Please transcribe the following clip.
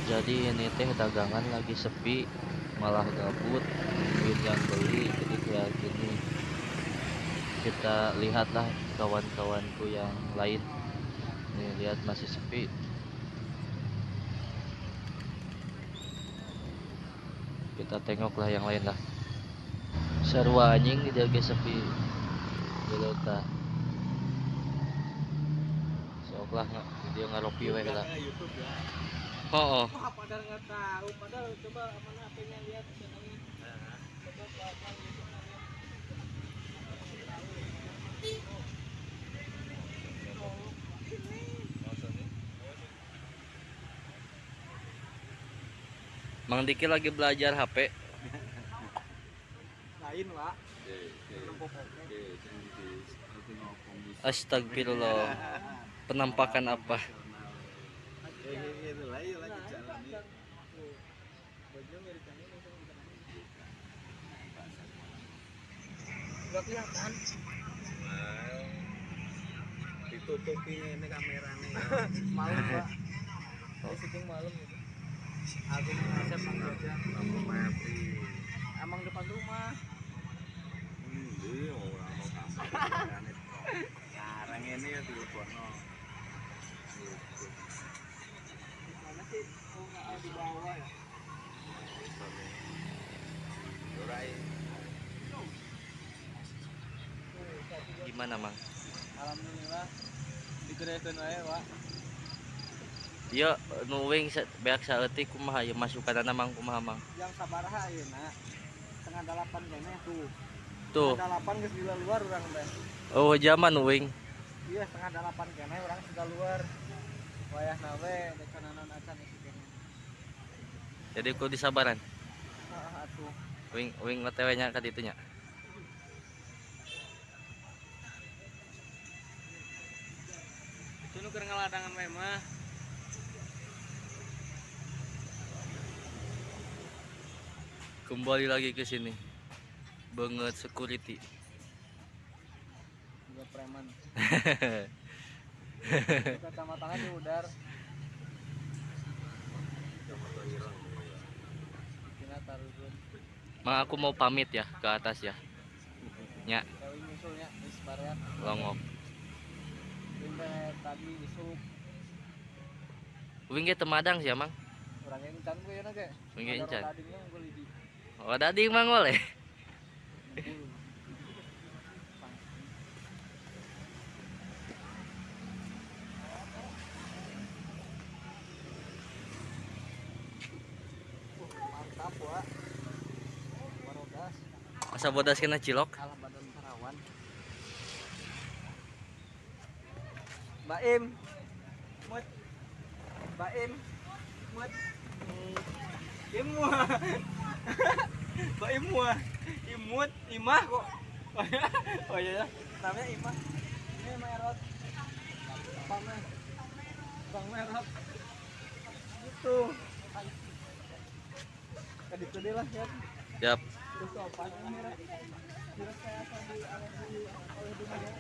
Jadi ini teh dagangan lagi sepi, malah gabut, nungguin yang beli, jadi kayak gini. Kita lihatlah kawan-kawanku yang lain. Nih lihat masih sepi. Kita tengoklah yang lain lah. Sarua anjing di dieu ge sepi. Geuleuh tah. Sok lah di dieu ngaropi we lah. Oh, oh. Wah, padahal nggak tahu, padahal coba mana HP-nya lihat channelnya. Coba apa YouTube-nya lihat. Mang Diki lagi belajar HP. Lain, Pak. Astagfirullah. Penampakan apa? Nggak kelihatan. Ditutupi ini kameranya. Malam, Pak. Di syuting malam gitu. Aku ngasep Mang Jajang. Lampu mati. Emang depan rumah. Endi ora ono kamerane. Ngarang ini ya dilebokno. Mana sih? Oh, nggak di bawah ya. Ora. Gimana, Mang? Alhamdulillah digerekeun wae, Pak. Ieu nu wing beak saeutik kumaha ieu masukanana Mang kumaha Mang? Yang sabaraha ayeuna? 7:30 keneh tuh. Tuh. 7:30 geus di luar urang teh. Oh, zaman wing. Iya, 7:30 keneh urang sudah luar. Wayahna we dek acan isi keneh. Jadi kudu disabaran. Heeh atuh. Wing wing OTW nya ka ditu nya. Itu nu keur ngaladangan we mah. Kembali lagi ke sini. Banget security. Juga preman. Kacamatanya di udar. Mang aku mau pamit ya ke atas ya. Nya. Nyusulnya wis barean. Longok. Tadi isuk. Wing ge teu madang sih ya, Mang. Urang ge encan gue ya ge. Wing ge encan. Unggul. Oh, dading Mang boleh. Mantap, Wak. Barodas. Asa bodas kena cilok. Alah badan parawan. Mbak Im. Mut. Mbak Im. Mut. Imua. Mbak Imua. Imut, Imah kok. Oh iya ya, namanya Imah. Ini Merot. Bang Merot. Bang Merot. Gitu. Kaditu deh lah ya. Siap. Terus apa ini Merot? Terus kayak apa di oleh dunia.